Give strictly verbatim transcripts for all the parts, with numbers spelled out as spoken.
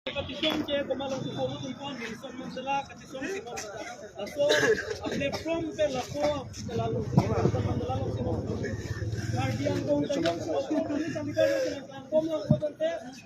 Kachisong ke komat along si polo tum pon, Nelson Mandela kachisong si pon. Laso apne from pe laso, laso si pon, laso si pon. Karbi Anglong tanggal sepuluh Juni sampai tanggal sepuluh Juni.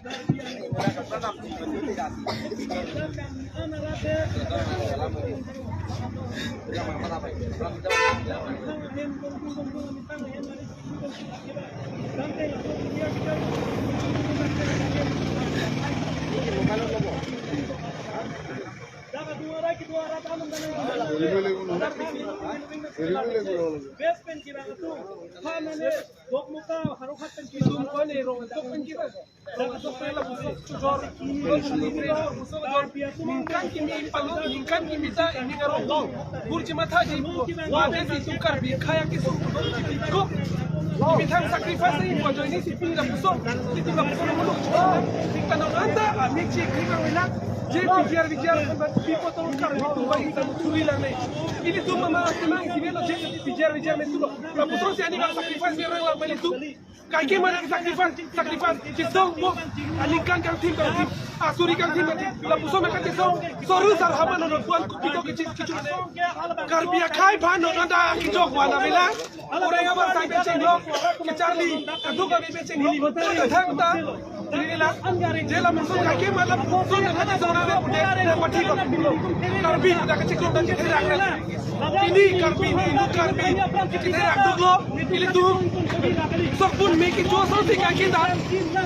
Ningkan kimi palu, ningkan kimi ta ini karong long. Burji mathaji, wa pensi sukar bi khaya ki sukar. Ko, methang sacrifice ni, wa join ni si pini lapuson, si pini lapuson mo. Kita nang anta, ami cik, kita wala, je bijar, bijar, kan, but people to kar, itu, wa, itu, tuli lang ni. Ilitum mama, teman, si belo, je bijar, bijar, itu lo. Lapuson si ani bang sacrifice ni orang lang, beli itu. Kaike mana sacrifice, sacrifice, chisong mo, aningkan kangthim kangthim, asuri kangthim kangthim, lapuson kachisong, soru sar haman non puan kupito kecil kecil. Karbi akhai aphan non anta kejok wana mela, orang apa sai peceng lo, kecharli, kaduk kami peceng lo, thang ta, ini la, je lapuson kaike mana lapuson kachisong na punya, na pati lo, Karbi, na kecil lo, na kecil lo. Pini Karbi ni, inut Karbi, kachethe rakduk lo, ilitum. Sokpun me kecho ason si kangkin ta,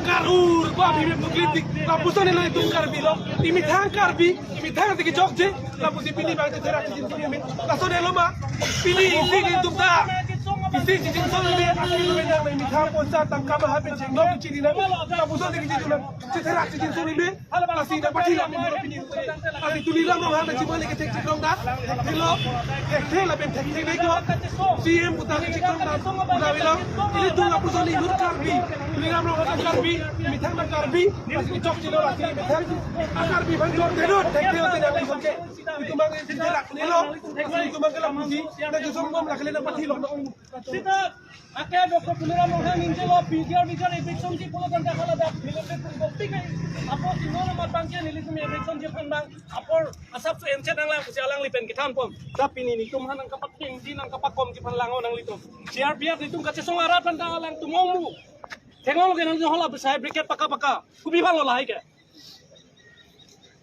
karur, ba bhi me puklit dik, lapuson ni lo itum Karbi lo, imethang Karbi, imethang si kejokje, lapusi pini bang chethe rak chijin suni me, lason ni lo ma, pini isi itum ta, isi chijin suni me, isi itum me, imethang ponsa tangka maha pen jeng lo chini na, lapuson si kejin suni, chethe rak chijin suni me. Hala bang asi na pati la pini pini. Asi Tuliram Ronghang na chimali kethek chikdong ta. Thek thelo. Thek thek lapen thek thek dek lo. C M puta kethek chikdong ta. Puta bilang. Ilitum lapuson ni inut Karbi. Tuliram Ronghang na Karbi. Methang na Karbi. Asi chok chilo lasi methang. A Karbi bang jor thelo. Thek thelo te na lapuson ke. Itum bang si jerak ni lo. Asi itum bang ke lapusi. Na jusong bom lakle na pati lo. Sita, ake Doctor Tuliram Ronghang ningjelo, bijar bijar eviction ji pulo tangte hala dak, bilang pe pun bukti kai. Apotsi non amat bangke nelitum eviction ji aphan bang, apor asap su encet nanglang pusi alangli pen kethan pon. Tapi nelitum aphan nangkapatengji nangkapakomji aphan lang-o nanglitum. C R P F nelitum kachesong arat aphan ta alangtum ongmu. Thenglong ke nangtum hala besai briket paka paka. Kopi aphan lo lahai ke.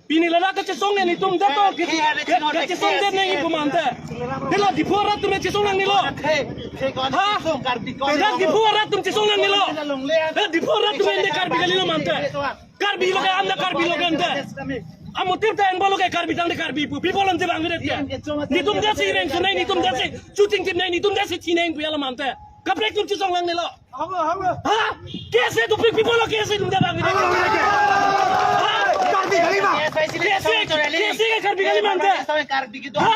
Pini ladak kachesong nelitum det to, kachesong det nangji pu ma ante. Hala Diphu arat atum chesong nangnelo. Ha? Hala Diphu arat atum chesong nangnelo. Hala Diphu arat atum ante Karbi kalilo ma ante. Karbi lo ke anta Karbi lo ke ante. Amotir ta enbo lo ke Karbi tangte Karbi pu. People ante bang det ke. Nelitum det si reng sunai, nelitum det si shooting team nai, nelitum det si chinai pu ya lo ma ante. Kaprek atum chesong nangnelo. Halo, halo. Ha? K S A tu pi-, people lo K S A atum det bang. Halo, halo, halo. Ha? Karbi kali ma? K S A, K S A ke Karbi kali ma ante. Ha?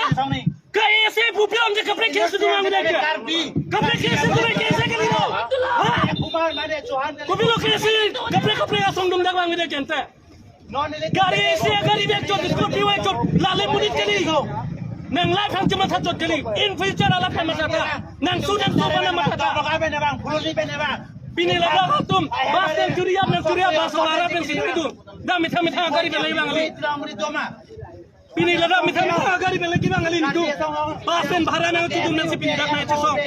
K S A pu pi-on je kaprek K S A atum bang det ke. Kaprek K S A atum K S A kalilo. Ha? Kopi lo K S A kaprek kaprek asong atum det bang det ke ante. Gari isi gari bek chot, scooty bek chot, lale monit kali. Nang life hang chematha chot kali. In future alap hang matha ta. Nang student so bana matha ta. Pini ladak atum, bus nang churi ap, nang churi ap, bus wala pen si itu. Dak metha metha gari belai bang kali. Pini ladak metha metha gari belai bang kali itu. Bus pen bhara nang tutu nang si pini dak nang chesong.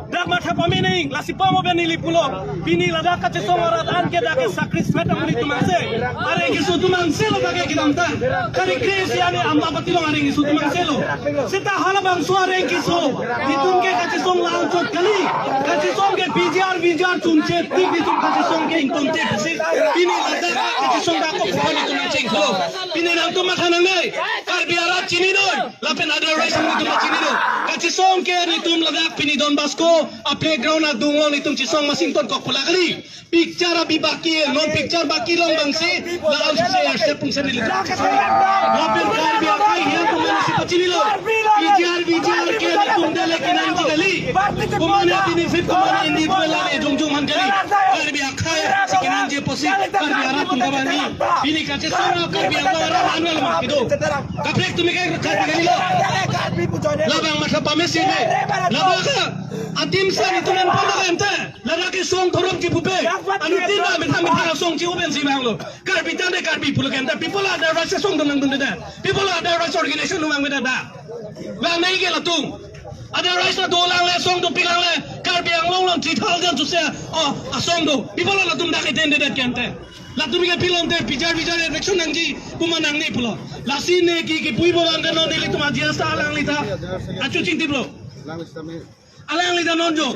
Dak matha pame nang, lasi pamo bani lipulo. Pini ladak kachesong arat an ke dak ke sacrifice amonit atum angse. Areng keso atum angse lo dak ke kedam ta. Kari kre si ani amba pati long areng keso atum angse lo. Seta hala bangso areng keso. Itum ke kachesong lang chot kali. Kachesong ke P G R, V G R chunche tik itum kachesong ke ingtong tik. Pini ladak kachesong dak ko pon itum chenglo. Pini nangtum matha nangnei. Karbi arat chini noi. Lapen otherwise nelitum chinilo. Kachesong ke nelitum ladak pini Don Bosco a playground adung along nelitum chesong masing tonkok pu la kali. Picture abhi baki, non picture baki long bangsi, lalang suse arsep pungsen nelitum. Lapen Karbi akhai hiang komat si pachinilo. P G R, V G R ke nelitum dale kenangji kali. Komat benefit, komat individual lale jongjong man kali. Karbi akhai si kenangji apotsi Karbi arat atum kabani. Pini kachesong Karbi akhai arat anwal ma kedo. Kaprek atum ke Karbi kalilo. Labang matha pame. Sini, lama ke, atim sa nitum en pon lo kente, lama ke song thorom chipupe, anuttin ta methang methang song chipupe si bang lo. Karbi tangte Karbi pulo kente, people other rights song dun nangdunde. People other rights organization nung nangdunde. Bang nei ke latum. Other rights la dolang le, song dopiklang le, Karbi Anglong along three thousand to se, oh, asong do. People latum dak iten de kente. Latum ke pilon te bijar bijar election nangji, puma nangne pulo. Lasi ne ke kipuipo bang ke non nelitum aji asa alangli ta achu chingtiplo. Alangli ta non jo.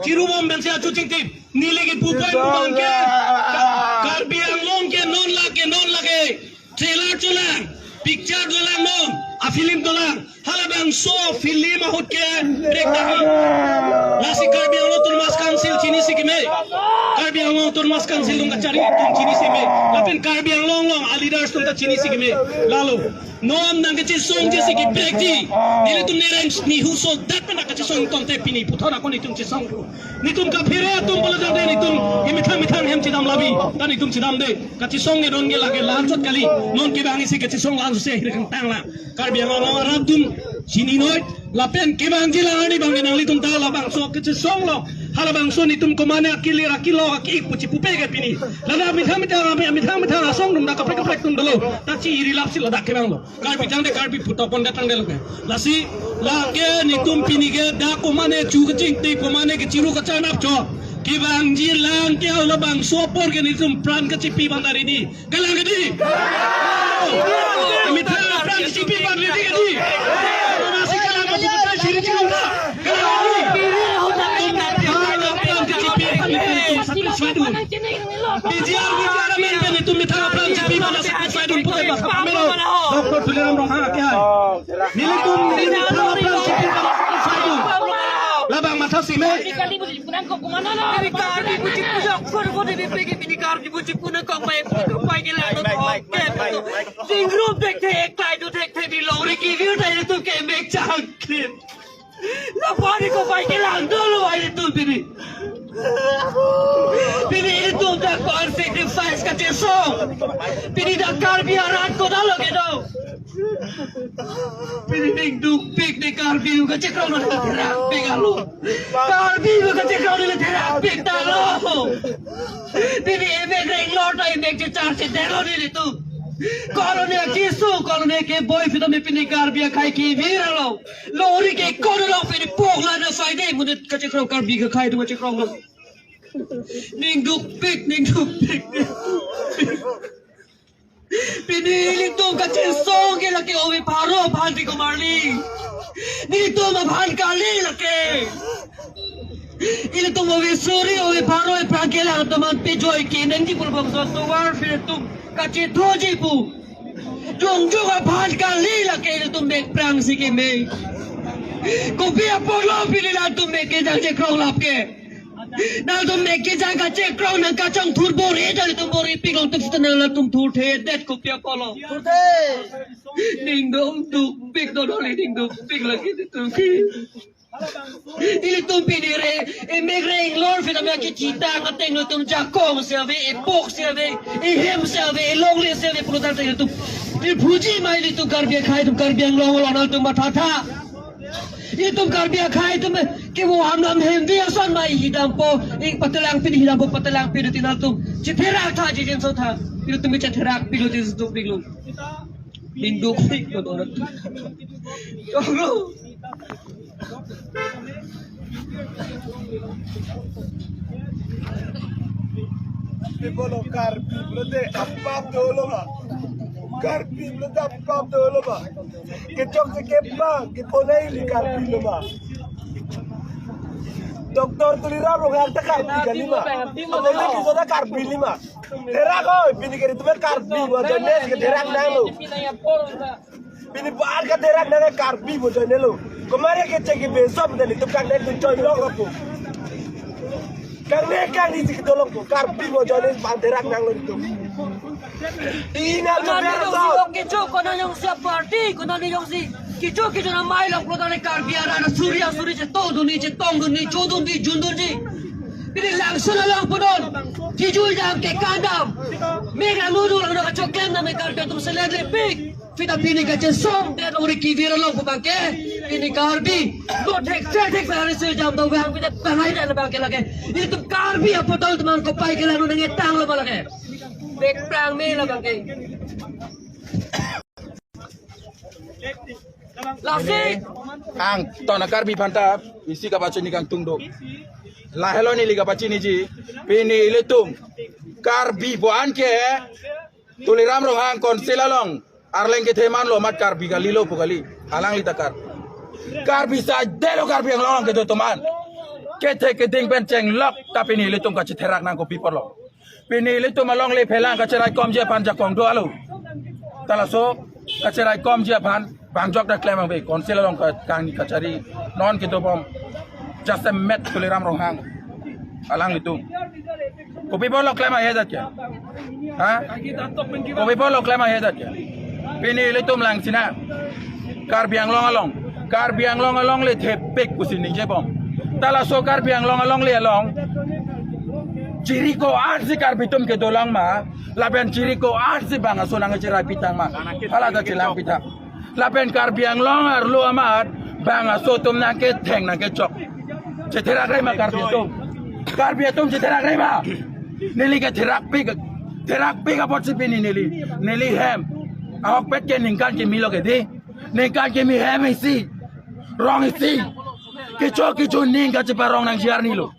Chirubom pensi achu chingtip. Neli kipu pen bang ke Ka-, Karbi Anglong ke non lake, non lake. Trailer cholang, picture dolang non, a film dolang. Halabangso film ahut ke break down. Lasi Karbi Anglong Autonomous Council chinisi keme. Karbi Anglong Autonomous Council atum kachari atum chinisi keme. Lapen Karbi Anglong along a leaders atum ta chinisi keme. Lalo non nangkachesongji si kebreakji. Nelitum nereng nihu so dat pen nangkachesong tongte pini puthot ako nitum chesong. Nitum kaphere atum pulo tangte nitum ke methang methang hem chedam labi. Ta nitum chedamde. Kachesong ke non ke lake la-anchot kali. Non kevang isi kachesong la-anchot se hirkang tanglang. Karbi Anglong arat atum chini noi. Lapen kevangji la arni bang ke nanglitum ta labangso kachesong lo. Halabangso nitum komane akilir akilo aki puchi pupe ke pini. Lana methang methang, methang methang asong atum ta kaprek kaprek atum dolo. Ta chi iri lapsi ladak kevang lo. Karbi tangte Karbi putok pon datang delo ke. Lasi lake nitum pini ke dak komane chu kachingtip, komane kechiru kachanap cho. Kevangji lang ke halabangso apor ke nitum pran kachipi bang dari di. Kalang ke di. Methang pran kachipi bang dari di ke di. Masih kalang ke di, siri chiru ta. Kalang ke di. Methang pran kachipi bang dari di. Satisfied dun. P G R, P G R amen pen itum methang apran chipi mana satisfied dun pute bang. Pamelo. Doctor Tuliram Ronghang ake hai. Nelitum, nelitum methang apran chipi mana satisfied dun. Labang matha si me. Ini Karbi buji punang kok kumana lo? Ini Karbi buji punang kok, kok, kok, ini P G, ini Karbi buji punang kok, baik, baik, baik, ini lah, kok, kok, kok. Sing group dek the, ek tai do dek the, di lori ki view tai tu ke mek changkin. Lapani ko pai kelang dolo ai tu pini. Pini itum dak ko-an sacrifice kachesong. Pini dak Karbi arat ko dolo kedo. Pini ning dukpik ne Karbi kachekrong ne therakpik alo. Karbi kachekrong ne therakpik ta lo. Pini emek reng lor ta emek chechar chedelo ne itum. Koloni akisu, koloni keboi pita me pini Karbi akhei kevir alo. Lori ke kono lo pini pok la na faide mune kachekrong Karbi akhei atum kachekrong lo. Ning dukpik, ning dukpik. Pini ilitum kachesong ke lake ove pharo aphan ti komarli. Nelitum aphan kali lake. Ilitum ove suri ove pharo epran kelang teman pejoi ke nangji pulbong so tovar pini itum kachethoji pu. Jongjong aphan kali lake ilitum mek prang si keme. Kopi apotlo pini latum mek kejang chekrong lap ke. Nangtum mek kejang kachekrong nang kachongthur bor-i ta ilitum bor-ipik longtum sita nang latum thurthedet kopi apotlo. Ning dukpik dodoli ning dukpik lake itum ke. Ilitum pini re, emek reng lor pita me kechitang ateng lo itum jakong si ave, epok si ave, ehem si ave, elongle si ave, pulo tangte ilitum. Iphuji ma ilitum Karbi akhei atum Karbi Anglong along nangtum mathatha. Ilitum Karbi akhei atum kevo hamlam hemvi ason ma hidampo, ing patelang pini hidampo patelang pini ti nangtum. Chetherak tha jijinso tha. Ilitum chetherakpik lo jijinso pik lo. Ning dukpik lo dora. Choklo. People of Karbi pulote apap dolo ma. Karbi pulote apap dolo ma. Kechok chekep ma, keponai li Karbi lo ma. Doctor Tuliram Ronghang ta Karbi kali ma. Apotsi kiso ta Karbi li ma. Therak oi, pini ke itum Karbi, wa jones ke therak nanglo. Pini bar ka therak nang Karbi bo joine lo. Komane ke cheki besom dan itum kang nek tu join lo ko. Kang nek kang ni sik dolong ko Karbi bo joine ban therak nanglo itum. Ingal jo Konani jongsi besom. Long kecho, konani jongsi party, konani jongsi kecho kecho na mai long pulo tangte Karbi arat suri asuri chetong dunji, chetong dunji, chodunji, jundunji. Pini langsun along punon. Chijui dam ke kandam. Mega mudu lang na kachoklem na me Karbi atum selet lepik. Pita pini kachesongdet uri kivir along pu bang ke. Pini Karbi, lo thek se thek sa hari sejam do bang pini tangai na bang ke lake. Itum Karbi apotol teman kopai ke lalu nang etang lo bang lake. Bek prang me la bang ke. Lasi. Angton a Karbi aphanta isi kapachini kangtung do. Lahelo neli kapachiniji. Pini ilitum Karbi pu-an ke Tuliram Ronghang Council along arleng kethe manlo amat Karbi kalilo pu kali. Alangli ta Karbi. Karbi saidelo Karbi Anglong along kedo atum an. Kethe keding pen chenglok ta pini ilitum kachetherak nang kopi apotlo. Pini ilitum alongle phelang kacheraikomji aphan jakong do alo. Ta laso kacheraikomji aphan bang jok ta klem ave, Council along ka-, kangni kachari non kedobom jasemet Tuliram Ronghang alanglitum. Kopi apotlo klem ahe jat ke? Ha? Kopi apotlo klem ahe jat ke? Pini ilitum lang sina Karbi Anglong along, Karbi Anglong alongle thepik pusi ningjebom. Ta laso Karbi Anglong alongle along chiri ko-an si Karbi atum kedolang ma, lapen chiri ko-an si bang aso nangcherai pitang ma, hala ta chelang pitang. Lapen Karbi Anglong arlo amat bang aso atum nangketheng nangkechok. Chetherak rei ma Karbi atum? Karbi atum chetherak rei ma? Neli ke therakpik, therakpik apotsi pini neli, neli hem ahokpet ke ningkan kimi lo ke di. Ningkan kimi hem isi, rong isi, kecho kecho ning kacheparong nangji arni lo.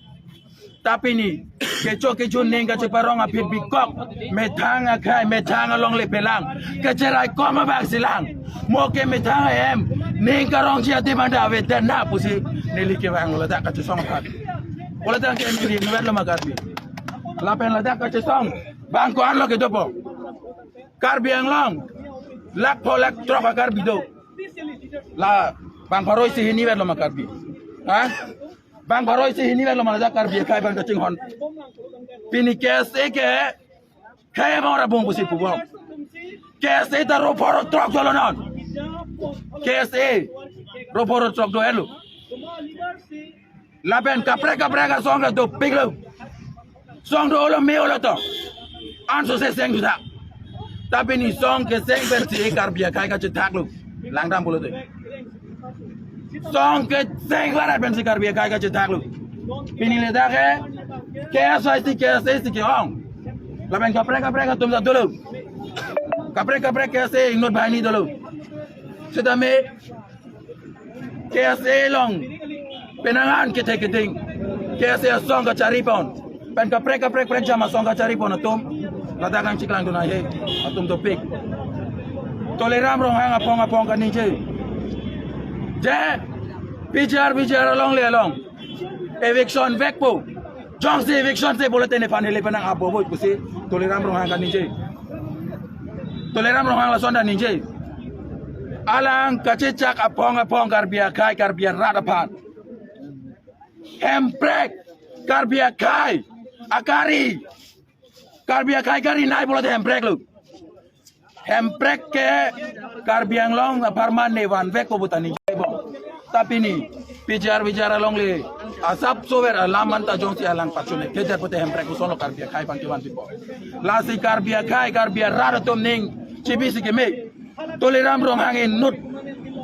Ta pini kecho kecho ning kacheparong aphi bikok, methang akhai, methang alongle phelang kacheraikom abang si lang. Mo ke methang ahem ning karongji ati manda ave den na pusi neli kevang lo ladak kachesong aphan. Ladak ke neli inutvet lo ma Karbi? Lapen ladak kachesong bang ko-an lo kedopo? Karbi Anglong lakh pho lakh throk a Karbi do. La bang pharo isi hini vetlo ma Karbi? Ha? Bang pharo isi hini vetlo ma ladak Karbi akhai bang kachinghon? Pini K S A ke khei bang ora bong pusi pubom. K S A ta ro pharo throk dolo non. K S A ro pharo throk do elo. Lapen kaprek kaprek asong ta dopiklo. Song do olo me olo to. Anso se seng juta. Ta pini song keseng pensi Karbi akhai kachethaklo. Langdam pulote. Song keseng barat pensi Karbi akhai kachethaklo. Pini ladak ke K S Y C, K S A C ke-ong. Lapen kaprek kaprek atum ta dolo. Kaprek kaprek K S A inut banghini dolo. Seta me K S A along penang an kethe keding, K S A asong kachari pon pen kaprek kaprek prekjam asong kachari pon atum ladak kangchiklang dun ahe, atum dopik. Tuliram Ronghang apong apong kaningje, je P G R V G R alongle along eviction vekpo. Jongsi eviction se pulote nephan hele penang abo boi pusi Tuliram Ronghang kaningje. Tuliram Ronghang lason ta ningje. Alang kachechak apong apong Karbi akhai Karbi arat aphan. Hemprek Karbi akhai akari, Karbi akhai kari nai pulote hemprek lo. Hemprek ke Karbi Anglong apharman ne vanvekpo puta ningjebom. Ta pini P G R V G R alongle asap sover alam anta jongsi alang pachun-e kejar pute hemprek kosonlo Karbi akhai aphan kevan pipo? Lasi Karbi akhai Karbi arat atum ning chibisi keme. Tuliram Ronghang inut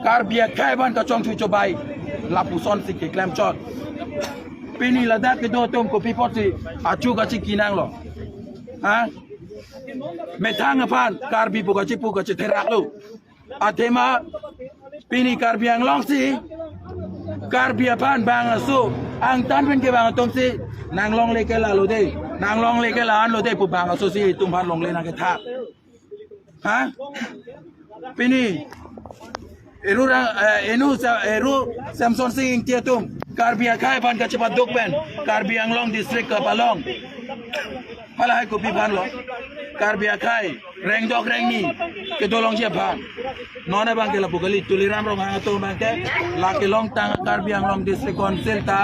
Karbi akhai aphan kachongchu chobai lapuson si keklem chot. Pini ladak kedo atum kopi apotsi achu kachiki nanglo? Ha? Methang aphan Karbi pu kachipu kachetheraklo. Athema pini Karbi Anglong si Karbi aphan bang aso angtan pen kevang atum si nanglongle ke la lo de, nanglongle ke la-an lo de pu bang aso si itum aphan longle nangkethak. Ha? Pini Eru ra, eh, enu sa, Eru Samson Sing Ingti atum Karbi akhai aphan kachepaduk pen Karbi Anglong district kapalong. Halahai kopi aphanlo? Karbi akhai rengdok rengni kedolongji aphan. Non abang ke lapu kali, Tuliram Ronghang atum abang ke la kelongtang Karbi Anglong District Council ta